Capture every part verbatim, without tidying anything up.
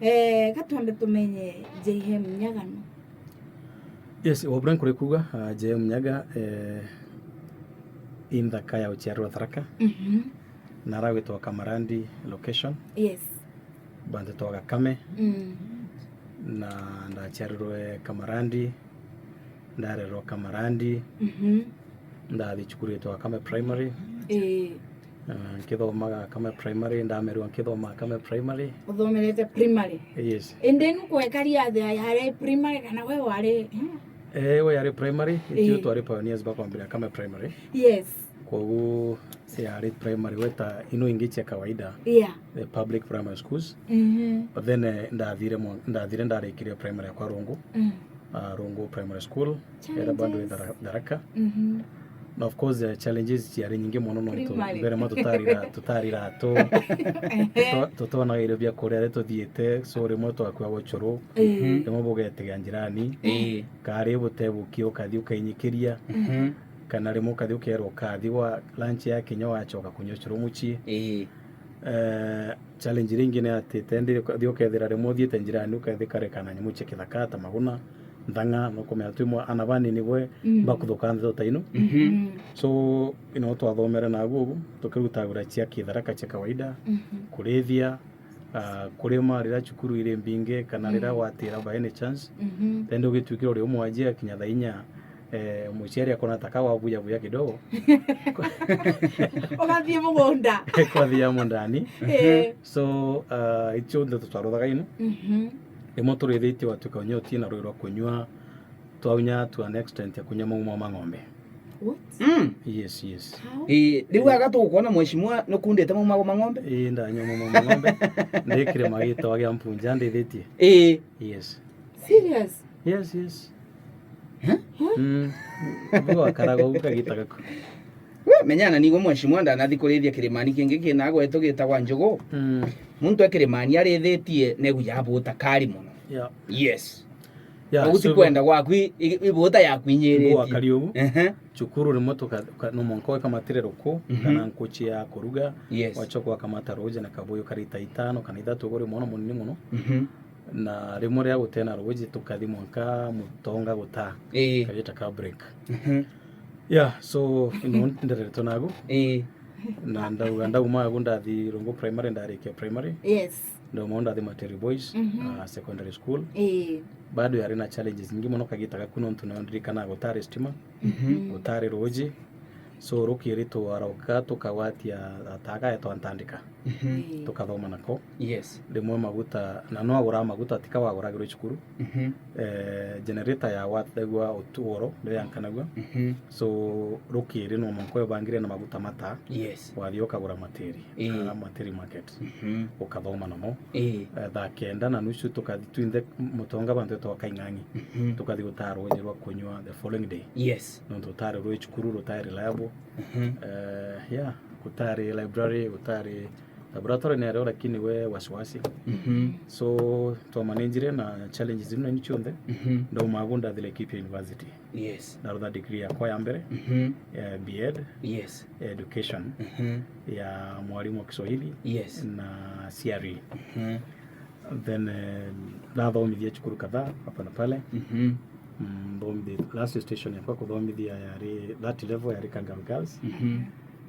Eh, ka twambe tumenye J M Nyaga no? Yes, o buria nkuri kuuga, ah, J M Nyaga, eh, i nthaka ya uciarwa Tharaka. Mhm. Na aragwitwa Kamarandi location. Yes. Bantu twa Gakame. Mm. Na ndaciarirwe Kamarandi, ndarerwa Kamarandi. Mhm. Ndathi cukuru itwa Gakame Primary. Ii. Ah, nkithomaga Gakame Primary, ndamerwa nkithoma Gakame Primary. Uthomerete primary? Yes. Indi nu kwekaria the yari primary kana we wari, hmm? Eh, we yari primary, ithuĩ Ii. twari pioneers ba kwambĩrĩria Gakame Primary. Yes. Koguo yari primary weta ino ingi cia kawaida, Yeah. the public primary schools. Mhm. But then, eh, ndathire mwa-, ndathire ndarikirie primary yakwa Rungu. Mm. Ah, Rungu Primary School, era bado i Challenges. Thara-, Tharaka. Mhm. Na of course, eh, challenges ciari nyingi mono, nontu Primary. mbere ma tutarira, tutarira tu, Ehe. tuto-, tutonaga irio bia kuria ri tuthiite, so rimwe twakuaga ucuru, Ii. rimwe bugetegea njirani, Ii. kari butebukia ukathi ukainyikiria, Mhm. kana rimwe ukathi ukerwa ukathi wa lunch ya kinya wacoka kunyua ucuru mucii. Ii. Eh, challenge iria ingi ni ati tendi ukathi ukethira rimwe uthiite njirani ukethi kareka na nyamu cia kithaka ta maguna, nthang'a, nukumenya twi mwa-, ana banini bwe Mm. bakuthuka nthi ta ino. Mhm. Mm. So, ino twathomere nagu ugu, tukiruta wira cia kitharaka cia kawaida, Mhm. kurithia, ah, kurima riria cukuru iri mbingi, kana riria Mm. watira by any chance. Mhm. Tendi ugitwikira uri umwe ajia kinya thaa inya, eh, muciari akona ta ka wabuya buya kidogo. Ugathie mugunda. Kwathia mundani. Eh. So, ah, icio ndeto twaruthaga ino. Mhm. Rimwe turithitie gwatuika unya utina rui rwa kunyua, twaunya to an extent ya kunyua mau ma ng'ombe. What? Mm. Yes, yes. How? Ii, riu aga tugukwona mheshimiwa nukundite mau ma ng'ombe? Ii, ndanyua mau ma ng'ombe. Ndi kirima gitagwa gia Mpunja ndithitie. Ii. Yes. Serious? Yes, yes. Eh? Mm. Ndio akaraga ugu kagita gaku. We, menyana nigo mheshimiwa ndanathi kurithia kirimani kingi kina gwetu gitagwa Njugu. Mm. Muntu e kirimani arithitie negu yabuta kari mono. Yeah. Yes. Yeah, ugu so ti kwenda gwaku, i-, i-, ibuta yaku inyiritie. Ngu akari ugu. Ehe. Cukuru rimwe tuka-, uka-, no mwanka wekamatire ruku, Mhm. kana nkuchi ya kuruga, Yes. wachoka wakamata ruji na kabuyu karita itano kana ithatu, uguri mwana munini muno. Mhm. Na rimwe riria gutena ruji, tukathi mwanka Mutonga gutaa. Ii. Kagita ka break. Mhm. Yeah, so, ino ndereretwe nagu. Ii. Na ndauga, ndauma agu ndathi Rungu Primary, ndarikia primary. Yes. Ndauma au ndathi Materi Boys, Mhm. ah, secondary school. Ii. Bado yari na challenges nyingi muno kagita gaku, nontu nio ndirikanaga gutari stima, Mhm. gutari ruji. So, rukiri twarauka, tukagwatia ataga etwa ntandika. Mhm. Ii. Tukathoma nako. Yes. Rimwe maguta, na no agura maguta, tika waguragirwe cukuru. Mhm. Eh, generator ya wathagua utuoro, ndio yankanagua. Mhm. So, rukiri no mwanka webangire na maguta mata. Yes. Wathi ukagura matiri, Ii. ah, matiri market. Mhm. Ukathoma namo. Ii. Eh, thaa kenda na nusu tukathi twinthe Mutonga bantu etwa Kaing'ang'i. Mhm. Tukathi gutara ruji rwa kunyua the following day. Yes. Nontu rutari rwi cukuru, rutari reliable. Mhm. Eh, yeah, gutari library, gutari laboratory ni ario, lakini we wasiwasi. Mhm. So, twamanenjire na challenges imwe ni cionthe. Mhm. Ndauma agu ndathi Laikipia University. Yes. Ndarutha degree yakwa ya mbere, Mhm. ya B Ed, Yes. ya education, Mhm. ya mwalimu wa Kiswahili Yes. na C R E. Mhm. Then, eh, ndathomithia cukuru kadhaa hapa na pale. Mhm. Mm, thomithia, last station yakwa kuthomithia yari that level yari Kangaru Girls. Mhm.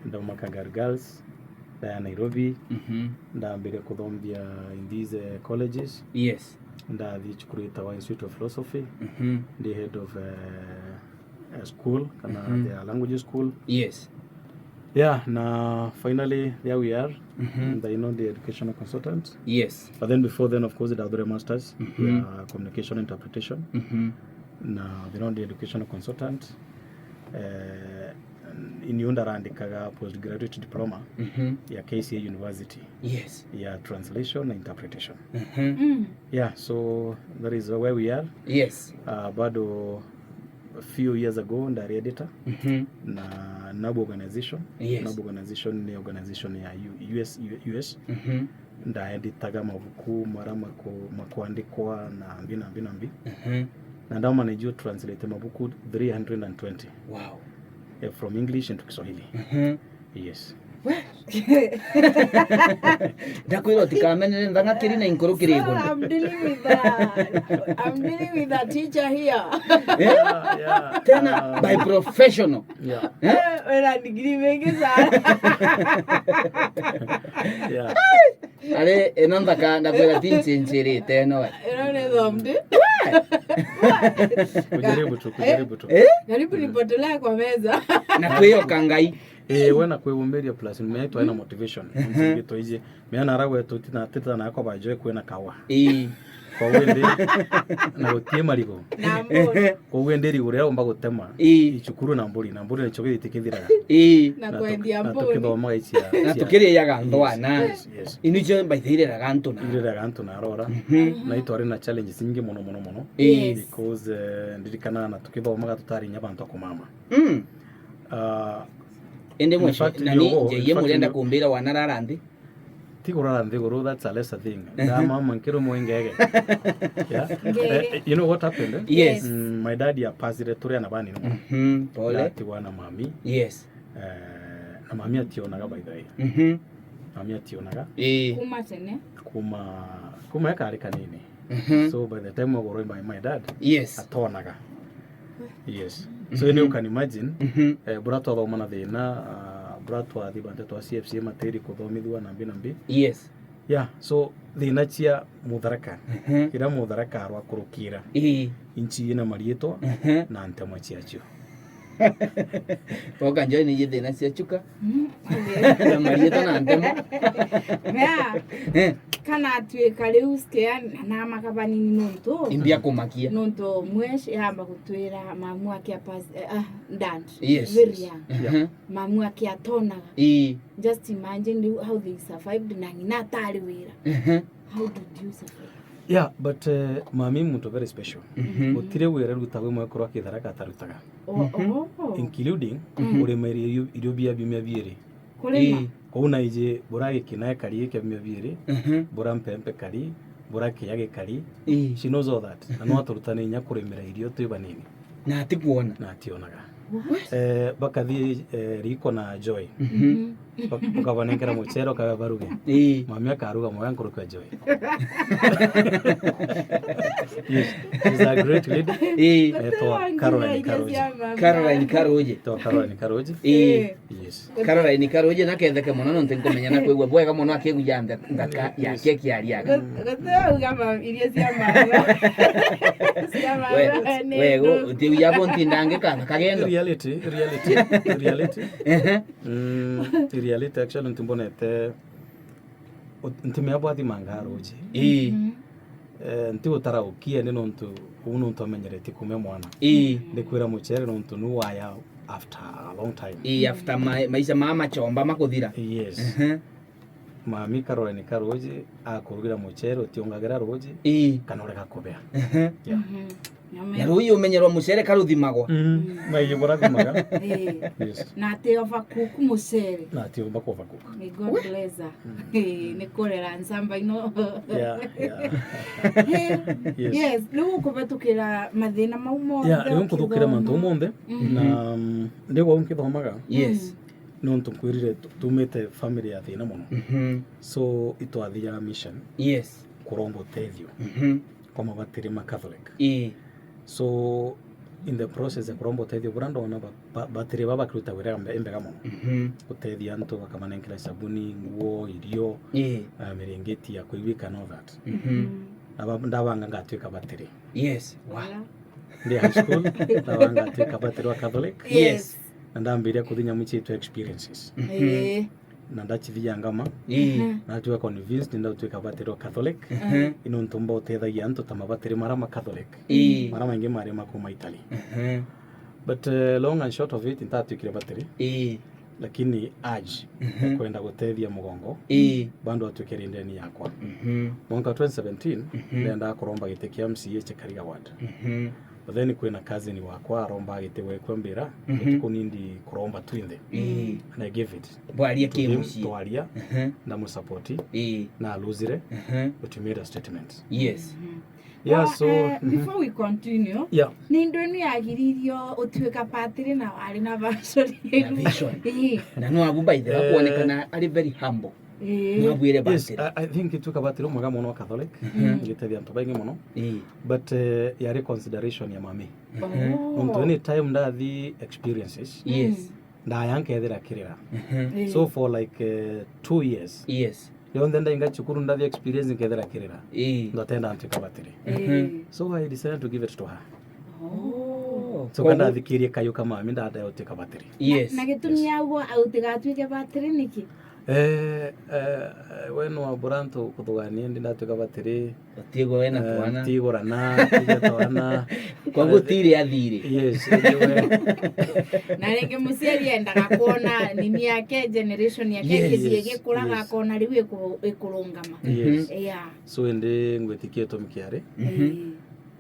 Ndauma Kangaru Girls, ndaya Nairobi, Mhm. ndambire kuthomithia in these, eh, colleges. Yes. Ndathi cukuru itagwa Institute of Philosophy, Mhm. ndi head of, eh, eh, school, kana Mhm. the language school. Yes. Yeah, na finally, there we are. Mhm. Thaino ndi educational consultant. Yes. But then before then, of course, ndathire masters Mhm. ya communication interpretation. Mhm. Na thaino ndi educational consultant. Eh, iniu ndarandikaga postgraduate diploma Mhm. ya K C A University Yes. ya translation na interpretation. Mhm. Mm. Yeah, so that is where we are. Yes. Uh, bado a few years ago ndari editor Mhm. na Nabu Organization. Yes. Nabu Organization ni organization ya U-, U S, U S. Mhm. Ndaeditaga mabuku mara mako-, makwandikwa na mbi na mbi na mbi. Mhm. Na ndamanage translate mabuku three hundred and twenty. Wow. Eh, from English into Kiswahili. Mhm. Yes. Ndakwira utikamenere nthang'akiri na inkurukiri iguru. Sir, I'm dealing with a, I'm dealing with a teacher here. Eh? Yeah, yeah. Tena by professional. Yeah. Eh? Eh, wina degree mingi sana. Yeah. Ari, ino nthaka ndakwira ti nchinchirite ino we. Ino ni thomti. Kujaribu tu, kujaribu tu. Eh? Karibu nipotelee kwa meza. Na kwioka Ngai. Eh, we na kwiumiria plus mea itwae na motivation. Nzingitwa iji. Mea na aragwe tutina tita na yako bajoe kwina kawa. Ii. Kwa wende na gutie marigo. Na mbona. Kwa wende rigo ria umba gutema. Ii. Ichukuru na mburi, na mburi nicho giti kithiraga. Ii. Na na kwendia tuk- na mboni. Tukithomaga icia. Na tukiriaga nthwana. Yes, yes. Inu icio mbaithiriraga antu na. Iriraga antu na arora. Mhm. Na itwari na challenges nyingi muno muno muno. Ii. Yes. Because eh, ndirikana na tukithomaga tutari nya bantu akumama. Mm. Ah, indi in mwe fact, na ni yo, in nje fact, murienda ni kumbira wana rara nthi? Ti kurara nthiguru, that's a lesser thing. Ehe. Ndamama nkirumwe ngege. Yeah. Ngege. Eh, you know what happened, eh? Yes. Mm, my dad apasire turi ana banini muno. Mhm, pole. Ndatigwa na mami. Yes. Eh, na mami ationaga, by the way. Mhm. Mami ationaga. Ii. Kuma tene. Kuma, kuma ekari kanini. Mhm. So by the time agorwe by my dad, yes, atonaga. Yes. So you can imagine, mhm, eh, bura twathoma na thina, ah, bura twathi bante twa C F C matiri kuthomithua na mbi na mbi. Yes. Yeah, so thina cia Mutharaka. Mhm. Kira Mutharaka arwa kurukira. Ii. Inchi ina marietwa, mhm, na ntemo ciacio. Oka njoi ni thina cia chuka. Mm. Na marietwa na ntemo. Mea. Eh. Kana atuika riu skia na, na makabanini nontu. Imbia kumakia. Nontu mwesh yamba gutwira mamu ake apas, eh, ah, dad. Yes. Very young. Yeah. Mhm. Mamu ake atonaga. Ii. Just imagine riu how they survived na ng'ina atari wira. Mhm. How did you survive? Yeah, but, eh, mami muntu very special. Mhm. Gutiri wira rutagwe mwekuru akithara gatarutaga. Oh, mhm, oh. Including, mhm, kurima irio, irio bia biumia biiri. Kurima? Ii. Kou na iji bura gikina ekari kia biumia biiri, mhm, bura mpempe kari, bura kia gikari. Ii. She knows all that. Na no aturutane inya kurimira irio twi banini. Na atikwona. Na ationaga. What? Eh, bakathi, eh, Riko na Joy. Mhm. Ba-, ukabanenkera mucere, ukaba baruge. Ii. Mami akaruga mwega nkuruki ya Joy. Yes, she's a great lady. Ii. Etwa Caroline Karoji. Caroline Karoji. Etwa Caroline Karoji. Ii. Eh. Yes. Caroline Karoji naketheke mono nontu nkumenya na kwigua bwega mono akiguja nthe-, nthaka yake kiariaga. Gut-, guti auga ma-, iria cia mama. Cia mama. We, ni we, ndu. Utiuya bo ntinda ngikanga kagendo. Reality, reality, reality. Ehe. Mm, reality actually ntimbonete, ut-, ntimea bwathimanga ruji. Ii. Mhm. Eh, ntigutara ukie ni nontu, uu nontu amenyeretie kume mwana. Ii. Ndikwira mucere nontu nu waya after a long time. Ii, after ma-, maisha maa machomba makuthira. Yes. Ehe. Mami Caroline Karuji akurugira mucere utiungagira ruji, ii, kana urega kubea. Ehe. Yeah. Mhm. Na ruji umenyerwa mucere karuthimagwa. Mm. Na iyo burathimaga. Ii. Yes. Na ati overcook mucere. Na ati overcook. May God bless her. Mm. Ii, ni kurera nsamba ino. Yeah, yeah. Yes. Yes, riu ukubatukira mathina mau monthe. Yeah, riu nkuthukira mantu monthe. Mhm. Na, mm, ndigwa nkithomaga. Yes. Mm. Nontu nkwirire tu-, tumite family ya thina mono. Mhm. So, itwathiaga mission. Yes. Kuromba utethio. Mhm. Kwa mabatiri ma Catholic. Ii. So, in the process ya kuromba utethio buria ndona ba-, ba-, batiri baba bakiruta wira mbe-, imbega mono. Mhm. Gutethia antu, bakamanengera sabuni, nguo, irio, ii, ah, miringiti ya kuigwika and all that. Mhm. Mm. Na ba-, ndabanga ngatwika batiri. Yes. Wa. Wala. Ndi high school, ndabanga ngatwika batiri wa Catholic. Yes. Na ndambiria kuthi nyamu ciitwa experiences. Mhm. Ii. Na ndachithia ngama. Ii. Mhm. Natuika convinced ni ndautwika batiri wa Catholic. Mhm. Ino ntumba utethagia antu ta mabatiri mara ma Catholic. Ii. Mara maingi mari ma kuma Italy. Mhm. But, eh, long and short of it, ntatwikire batiri. Ii. Lakini urge, mhm, kwenda gutethia mugongo, ii, bado atwikire ndeni yakwa. Mhm. Mwaka twenty seventeen, mhm, ndendaga kuromba giti kia M C A cha Kariga Ward. Mhm. But then kwina cousin wakwa aromba agite gwekwa mbira, Mhm. tukunindi kuromba twinthe. Ii. And I gave it. Bwaria to him, kimucii. Twaria, Mhm. ndamusupport, Ii. na aluzire, Mhm. but we made a statement. Yes. Mhm. Yeah, Well, so, eh, mhm. before we continue, Yeah. ni ndu inu yagiririo utuika patiri na wari na vision. Na vision. Ii. Na no abu by the way Eh. kuonekana ari very humble. Ii. Mwabwire Yes, batiri. I, I think ituika batiri umwega muno wa Catholic. Mhm. Ngitethia antu baingi muno. Ii. But, eh, yari consideration ya mami. Oh. Nontu any time ndathi experiences, Yes. Mm. ndaya nkethira kirira. Mhm. Ii. So for like, eh, two years, Yes. rionthe ndainga cukuru ndathi experience nkethira kirira. Ii. Ndatenda ntuika batiri. Ii. Mhm. So I decided to give it to her. Oh. So Koguo ndathikirie kayu ka mami ndada utuika batiri. Yes. Na gitumi Yes. auga autigatuike batiri niki? Eh, eh, we no abura ntu kuthugania ndi ndatuika batiri. Utigwe we na Eh, twana. Ntigurana, ntige twana. Koguo tiri athiri. Yes, indi we. Na ringi muciari endaga kuona nini yake, generation yake Yes, igithii yes, igikuraga, yes. akona riu iku-, ikurungama. Yes. Yeah. So indi ngwitikia gitumi kiari. Mhm. Eh.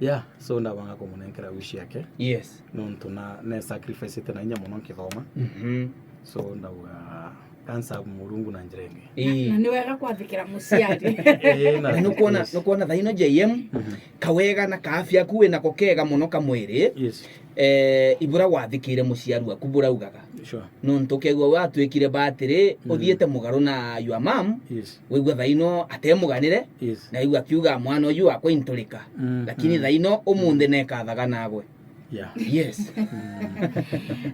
Yeah, so ndabanga kumunenkera wish yake. Yes. Nontu na, ne sacrifice-ite na inya muno nkithoma. Mhm. So ndauga, kansa Murungu na njira ingi. Ii. Na, na ni wega kwathikira muciari. Ii, na Na nukwona, yes. nukwona thaino J M, Mhm. kawega na kaafya aku winako kega muno ka mwiri. Yes. Eh, ibura wathikire muciari waku buraugaga. Sure. Nontu ukegua we atwikire batiri, Mm. uthiite mugaru na your mom, Yes. wigua thaino atemuganire, Yes. na igua akiuga mwana uyu wakwa inturika. Mm, Lakini mm. thaino umunthi Mm. nekathaga nagwe. Yeah. Yes. Mm.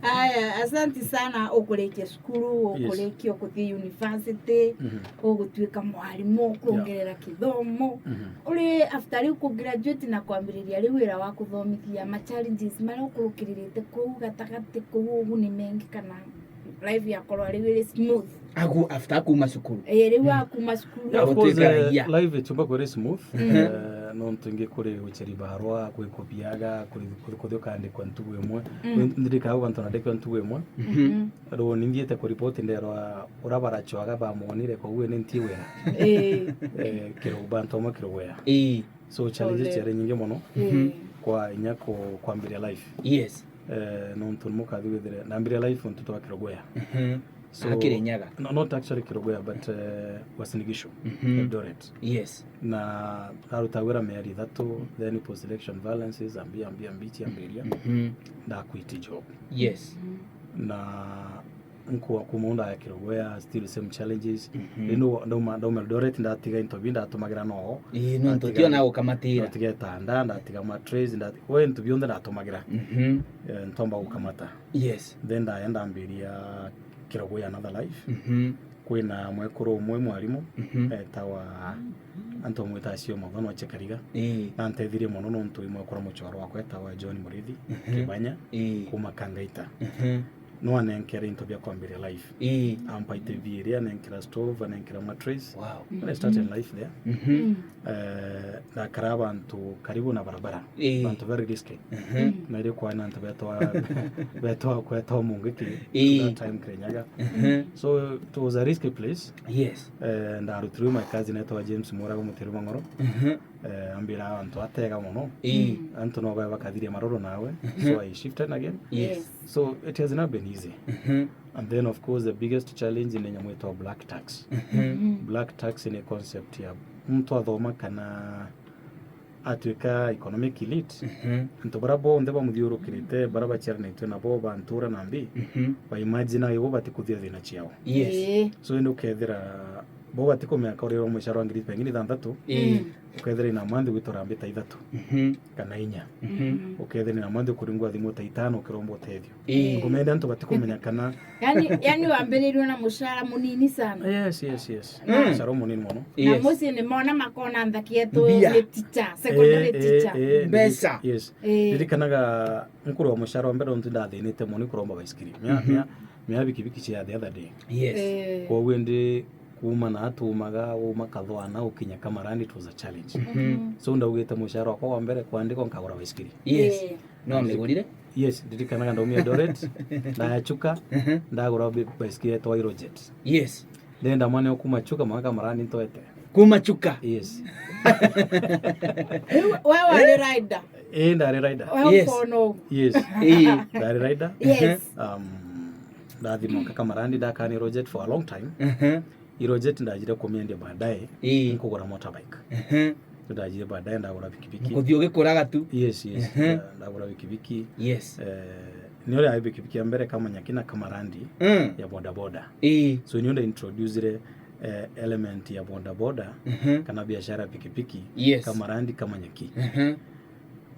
Aya, asanti sana ukurikia cukuru, Yes. ukurikia ukuthi university, Mhm. ugutuika mwarimu, Yeah. kuongerera kithomo. Mhm. Uri after riu ku graduate na kwambiriria riu wira wa kuthomithia, ma challenges maria ukurukiririte kuu gatagati kuu ugu ni mengi kana life yakorwa riu iri smooth? Aku after akuma cukuru. Eh, riu Mm. akuma cukuru. Yeah, of course, Gutwika eh, raia. life ichumba kwiri smooth. Mm. Eh, nontu ingi kuri gucheri barua, kwi kubiaga, kuri kuthi, kuthi ukandikwa ntugu imwe. Mm. Ndirikau bantu nandikwa ntugu imwe. Mhm. Mhm. Riu ni nthiite kuripoti nderwa ura barachwaga bamwonire, koguo ni nti wira. Eh. Eh, kiru, bantu amwe kiru wira. Ii. So challenge Pole. ciari nyingi muno Mhm. kwa inya ku, kwambiria life. Yes. Eh, nontu mukathi withire, ndambiria life ntu twa Kirogoya. Mhm. So, Aha, Kirinyaga. No, not actually Kirogoya, but, eh, Uasin Gishu, Mhm. Eldoret. Yes. Na ndaruta wira mieri ithatu, then post election violences, ambi, ambi, ambi, ciambiria. Mhm. Ndaquit job. Yes. Na nkua kuma unda ya Kirogoya, still same challenges. Mhm. Riu ndauma, ndauma Eldoret, ndatiga into bi ndatumagira no. Ii, nontu Ndatiga tio na gukamatira. Ndatiga itanda, ndatiga mattress, ndati-, we into bionthe ndatumagira. Mhm. Eh, ntomba gukamata. Yes. Then ndaya ndambiria Kirogoya another life. Mhm. Kwina mwekuru umwe mwarimu, Mhm. etawa antu bamwitaga Cio Mothono wa Chekariga. Ii. Na ntethirie mono nontu i mwekuru muchoro wakwa etawa John Murithi Mhm. Kibanya, Ii. kuma Kangaita. Mhm. No anenkere into bia kwambiria life. Ii. Ampa itebi iria, anenkera stove, anenkera mattress. Wow. And I started Mhm. life there. Mhm. Mm. Eh, ndakara bantu karibu na barabara. Ii. Bantu very risky. Mhm. Mm. Na iri kwa na antu betwa, betwa kwetwa Mungiki Ii. that time Kirinyaga. Mhm. So it was a risky place. Yes. Eh, ndarutirwe my cousin etwa James Murago Mutiru Mang'oro. Mhm. Eh, ambira antu atega mono. Ii. Mm. Antu no bae bakathiria maroro nawe. Mhm. So I shifted again. Yes. Yes. So it has not been easy. Mhm. And then of course the biggest challenge ni nyamu itwa black tax. Mhm. Mhm. Black tax ni concept ya muntu athoma kana atwika economic elite. Mhm. Antu bara bonthe bamuthiurukirite, bara baciaranitwe nabo bantura na mbi, Mhm. ba imagine ibo batikuthia thina ciao. Yes. Ii. So indi ukethira bo batikumenya ka uri wa mucara wa ngiri pengine ithanthatu, Ii. Mm. ukethira ina month gwitora mbita ithatu Mhm. kana inya. Mhm. Mm. Ukethira ina month ukuringwa thimu ta itano ukiromba utethio. Ii. Ngumende antu batikumenya kana Yani, yani wambirirwe na mucara munini sana. Yes, yes, yes. Mm. Mucara munini muno. Na Yes. mucii ni mona makona nthaki yetu Mbia. ni teacher, secondary Eh, eh, teacher. eh, Mbeca. Yes. Eh. Ndirikanaga nkuru wa mucara wa mbere untu ndathinite muno kuromba baisikiri. Mia, Mhm. mia, mia bikibiki cia the other day. Yes. Eh. Koguo ndi kuma na atumaga, uma kathwana, ukinya Kamarani, it was a challenge. Mhm. Mhm. So ndaugite mucara wakwa wa mbere kwandikwa nkagura baisikiri. Yes. Eh. No amigurire? Yes, ndirikanaga ndaumia Eldoret, ndayachuka, Mhm. ndagura bi-, baisikiri yetwa Aerojet. Yes. Ndenda mwana yo kuma Chuka, mwanka Kamarani ntwete. Kuma Chuka? Yes. Riu we wari rider? Eh, ndari rider. Oyo Yes. Mkono. Yes. Ii. Ndari rider. Yes. Um, ndathimoka Kamarandi ndakani Rogers for a long time. Ehe. I Rogers ndajire kumiendia baadaye. Ii. Nkugura motorbike. Ehe. Ndajire baadaye ndagura pikipiki. Kuthi ugikuraga tu. Yes, yes. Ehe. nda- Ndagura pikipiki. Yes. Eh, ni uria pikipiki ya mbere Kamanyaki na Kamarandi Mm. ya boda boda. Ii. So ni uria introducire eh, element ya boda boda Ehe. kana biashara ya pikipiki Yes. Kamarandi Kamanyaki. Ehe.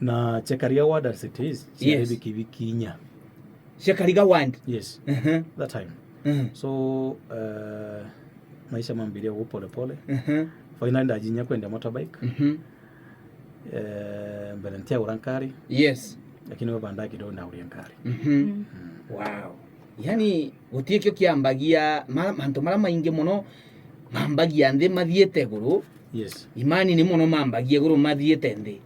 Na Chekaria ward as it is, ciari Yes. pikipiki inya. Chekaria ward. Yes, Ehe. that time. Mm. So uh, maisha mambiria gu pole pole. Ehe. Finally ndajinya kwenda motorbike. Mhm. Eh, mbere ntiagura nkari, Yes. lakini we baadaye kidogo ndaguria nkari. Mhm. Wow. Yani gutikio kiambagia ma- mantu mara maingi muno mambagia nthi mathiite iguru. Yes. Imani ni muno mambagia iguru mathiite nthi.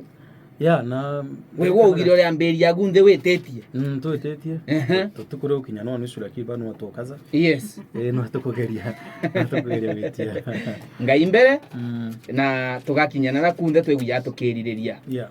Yeah, na We waugire uriambiria agu nthi wititie. Mm, twititie. Ehe. Tutikuri ukinya no nusu lakini bado watukaza. Yes. Eh, no tukugeria. No tukugeria witia. Ngai mbere Mm. na tugakinya na kunthe twiguya tukiririria. Yeah.